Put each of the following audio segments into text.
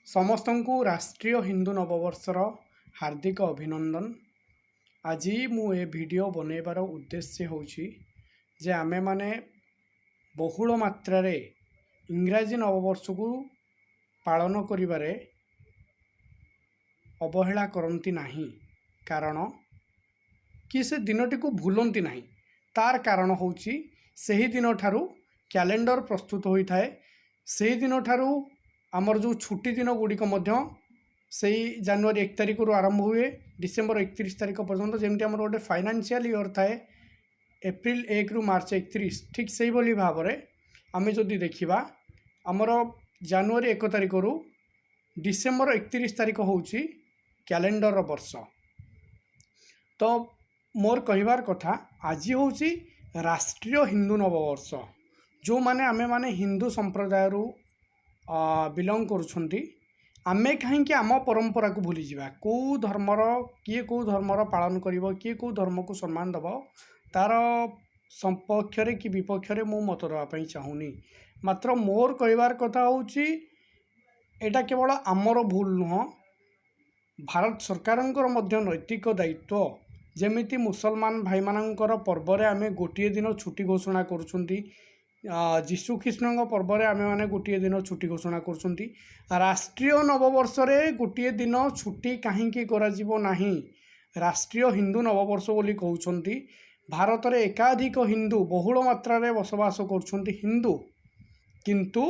ସମସ୍ତଙ୍କୁ ରାଷ୍ଟ୍ରୀୟ ହିନ୍ଦୁ ନବବର୍ଷର ହାର୍ଦ୍ଦିକ ଅଭିନନ୍ଦନ। ଆଜି ମୁଁ ଏ ଭିଡ଼ିଓ ବନେଇବାର ଉଦ୍ଦେଶ୍ୟ ହେଉଛି ଯେ ଆମେମାନେ ବହୁଳ ମାତ୍ରାରେ ଇଂରାଜୀ ନବବର୍ଷକୁ ପାଳନ କରିବାରେ ଅବହେଳା କରନ୍ତି ନାହିଁ, କାରଣ କି ସେ ଦିନଟିକୁ ଭୁଲନ୍ତି ନାହିଁ। ତାର କାରଣ ହେଉଛି, ସେହି ଦିନଠାରୁ କ୍ୟାଲେଣ୍ଡର ପ୍ରସ୍ତୁତ ହୋଇଥାଏ। ସେହି ଦିନଠାରୁ ଆମର ଯେଉଁ ଛୁଟି ଦିନ ଗୁଡ଼ିକ ମଧ୍ୟ ସେଇ ଜାନୁଆରୀ 1 ତାରିଖରୁ ଆରମ୍ଭ ହୁଏ, ଡିସେମ୍ବର 31 ତାରିଖ ପର୍ଯ୍ୟନ୍ତ। ଯେମିତି ଆମର ଗୋଟେ ଫାଇନାନ୍ସିଆଲ ଇୟର୍ ଥାଏ ଏପ୍ରିଲ 1ରୁ ମାର୍ଚ୍ଚ 31, ଠିକ୍ ସେଇଭଳି ଭାବରେ ଆମେ ଯଦି ଦେଖିବା, ଆମର ଜାନୁଆରୀ 1 ତାରିଖରୁ ଡିସେମ୍ବର 31 ତାରିଖ ହେଉଛି କ୍ୟାଲେଣ୍ଡରର ବର୍ଷ। ତ ମୋର କହିବାର କଥା, ଆଜି ହେଉଛି ରାଷ୍ଟ୍ରୀୟ ହିନ୍ଦୁ ନବବର୍ଷ। ଯେଉଁମାନେ ଆମେମାନେ ହିନ୍ଦୁ ସମ୍ପ୍ରଦାୟରୁ ବିଲଙ୍ଗ କରୁଛନ୍ତି, ଆମେ କାହିଁକି ଆମ ପରମ୍ପରାକୁ ଭୁଲିଯିବା? କେଉଁ ଧର୍ମର କିଏ କେଉଁ ଧର୍ମର ପାଳନ କରିବ, କିଏ କେଉଁ ଧର୍ମକୁ ସମ୍ମାନ ଦେବ, ତା'ର ସପକ୍ଷରେ କି ବିପକ୍ଷରେ ମୁଁ ମତ ଦେବା ପାଇଁ ଚାହୁଁନି। ମାତ୍ର ମୋର କହିବାର କଥା ହେଉଛି, ଏଇଟା କେବଳ ଆମର ଭୁଲ ନୁହଁ, ଭାରତ ସରକାରଙ୍କର ମଧ୍ୟ ନୈତିକ ଦାୟିତ୍ୱ। ଯେମିତି ମୁସଲମାନ ଭାଇମାନଙ୍କର ପର୍ବରେ ଆମେ ଗୋଟିଏ ଦିନ ଛୁଟି ଘୋଷଣା କରୁଛନ୍ତି, ଯୀଶୁ ଖ୍ରୀଷ୍ଟଙ୍କ ପର୍ବରେ ଆମେମାନେ ଗୋଟିଏ ଦିନ ଛୁଟି ଘୋଷଣା କରୁଛନ୍ତି, ରାଷ୍ଟ୍ରୀୟ ନବବର୍ଷରେ ଗୋଟିଏ ଦିନ ଛୁଟି କାହିଁକି କରାଯିବ ନାହିଁ? ରାଷ୍ଟ୍ରୀୟ ହିନ୍ଦୁ ନବବର୍ଷ ବୋଲି କହୁଛନ୍ତି। ଭାରତରେ ଏକାଧିକ ହିନ୍ଦୁ, ବହୁଳ ମାତ୍ରାରେ ବସବାସ କରୁଛନ୍ତି ହିନ୍ଦୁ। କିନ୍ତୁ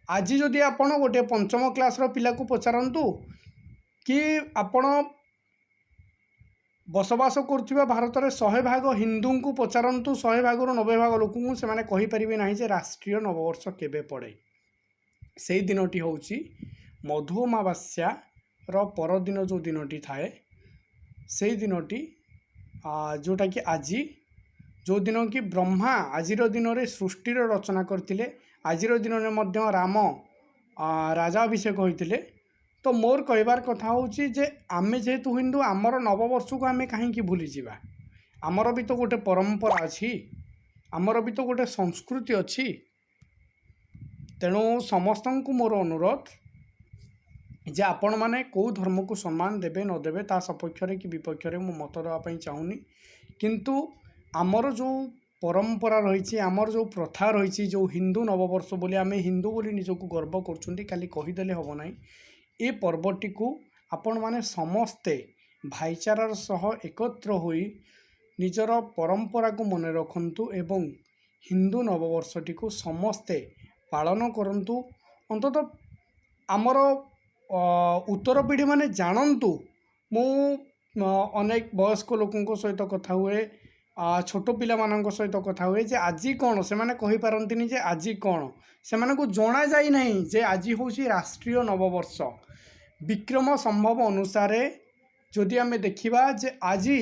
ଆଜି ଯଦି ଆପଣ ଗୋଟିଏ ପଞ୍ଚମ କ୍ଲାସ୍ର ପିଲାକୁ ପଚାରନ୍ତୁ କି ଆପଣ ବସବାସ କରୁଥିବା ଭାରତରେ 100 ଭାଗ ହିନ୍ଦୁଙ୍କୁ ପଚାରନ୍ତୁ, 100 ଭାଗରୁ 90 ଭାଗ ଲୋକଙ୍କୁ ସେମାନେ କହିପାରିବେ ନାହିଁ ଯେ ରାଷ୍ଟ୍ରୀୟ ନବବର୍ଷ କେବେ ପଡ଼େ। ସେଇ ଦିନଟି ହେଉଛି ମଧୁ ଅମାବାସ୍ୟାର ପରଦିନ ଯେଉଁ ଦିନଟି ଥାଏ, ସେଇ ଦିନଟି, ଯେଉଁଟାକି ଆଜି, ଯେଉଁଦିନ କି ବ୍ରହ୍ମା ଆଜିର ଦିନରେ ସୃଷ୍ଟିର ରଚନା କରିଥିଲେ। ଆଜିର ଦିନରେ ମଧ୍ୟ ରାମ ରାଜା ଅଭିଷେକ ହୋଇଥିଲେ। ତ ମୋର କହିବାର କଥା ହେଉଛି ଯେ ଆମେ ଯେହେତୁ ହିନ୍ଦୁ, ଆମର ନବବର୍ଷକୁ ଆମେ କାହିଁକି ଭୁଲିଯିବା? ଆମର ବି ତ ଗୋଟେ ପରମ୍ପରା ଅଛି, ଆମର ବି ତ ଗୋଟେ ସଂସ୍କୃତି ଅଛି। ତେଣୁ ସମସ୍ତଙ୍କୁ ମୋର ଅନୁରୋଧ ଯେ ଆପଣମାନେ କେଉଁ ଧର୍ମକୁ ସମ୍ମାନ ଦେବେ ନ ଦେବେ, ତା ସପକ୍ଷରେ କି ବିପକ୍ଷରେ ମୁଁ ମତ ଦେବା ପାଇଁ ଚାହୁଁନି। କିନ୍ତୁ ଆମର ଯେଉଁ ପରମ୍ପରା ରହିଛି, ଆମର ଯେଉଁ ପ୍ରଥା ରହିଛି, ଯେଉଁ ହିନ୍ଦୁ ନବବର୍ଷ ବୋଲି ଆମେ ହିନ୍ଦୁ ବୋଲି ନିଜକୁ ଗର୍ବ କରୁଛନ୍ତି, ଖାଲି କହିଦେଲେ ହେବ ନାହିଁ। ଏ ପର୍ବଟିକୁ ଆପଣମାନେ ସମସ୍ତେ ଭାଇଚାରାର ସହ ଏକତ୍ର ହୋଇ ନିଜର ପରମ୍ପରାକୁ ମନେ ରଖନ୍ତୁ ଏବଂ ହିନ୍ଦୁ ନବବର୍ଷଟିକୁ ସମସ୍ତେ ପାଳନ କରନ୍ତୁ। ଅନ୍ତତଃ ଆମର ଉତ୍ତର ପିଢ଼ିମାନେ ଜାଣନ୍ତୁ। ମୁଁ ଅନେକ ବୟସ୍କ ଲୋକଙ୍କ ସହିତ କଥା ହୁଏ, ଛୋଟ ପିଲାମାନଙ୍କ ସହିତ କଥା ହୁଏ ଯେ ଆଜି କ'ଣ। ସେମାନେ କହିପାରନ୍ତିନି ଯେ ଆଜି କ'ଣ। ସେମାନଙ୍କୁ ଜଣାଯାଇ ନାହିଁ ଯେ ଆଜି ହେଉଛି ରାଷ୍ଟ୍ରୀୟ ନବବର୍ଷ। ବିକ୍ରମ ସମ୍ବତ ଅନୁସାରେ ଯଦି ଆମେ ଦେଖିବା ଯେ ଆଜି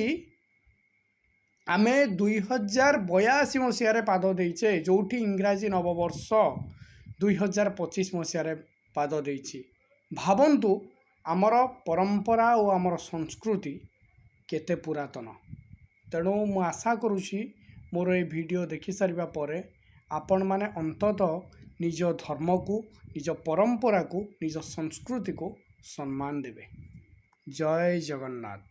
ଆମେ 2082 ମସିହାରେ ପାଦ ଦେଇଛେ, ଯେଉଁଠି ଇଂରାଜୀ ନବବର୍ଷ 2025 ମସିହାରେ ପାଦ ଦେଇଛି। ଭାବନ୍ତୁ, ଆମର ପରମ୍ପରା ଓ ଆମର ସଂସ୍କୃତି କେତେ ପୁରାତନ। ତେଣୁ ମୁଁ ଆଶା କରୁଛି, ମୋର ଏ ଭିଡ଼ିଓ ଦେଖିସାରିବା ପରେ ଆପଣମାନେ ଅନ୍ତତଃ ନିଜ ଧର୍ମକୁ, ନିଜ ପରମ୍ପରାକୁ, ନିଜ ସଂସ୍କୃତିକୁ ସମ୍ମାନ ଦେବେ। ଜୟ ଜଗନ୍ନାଥ।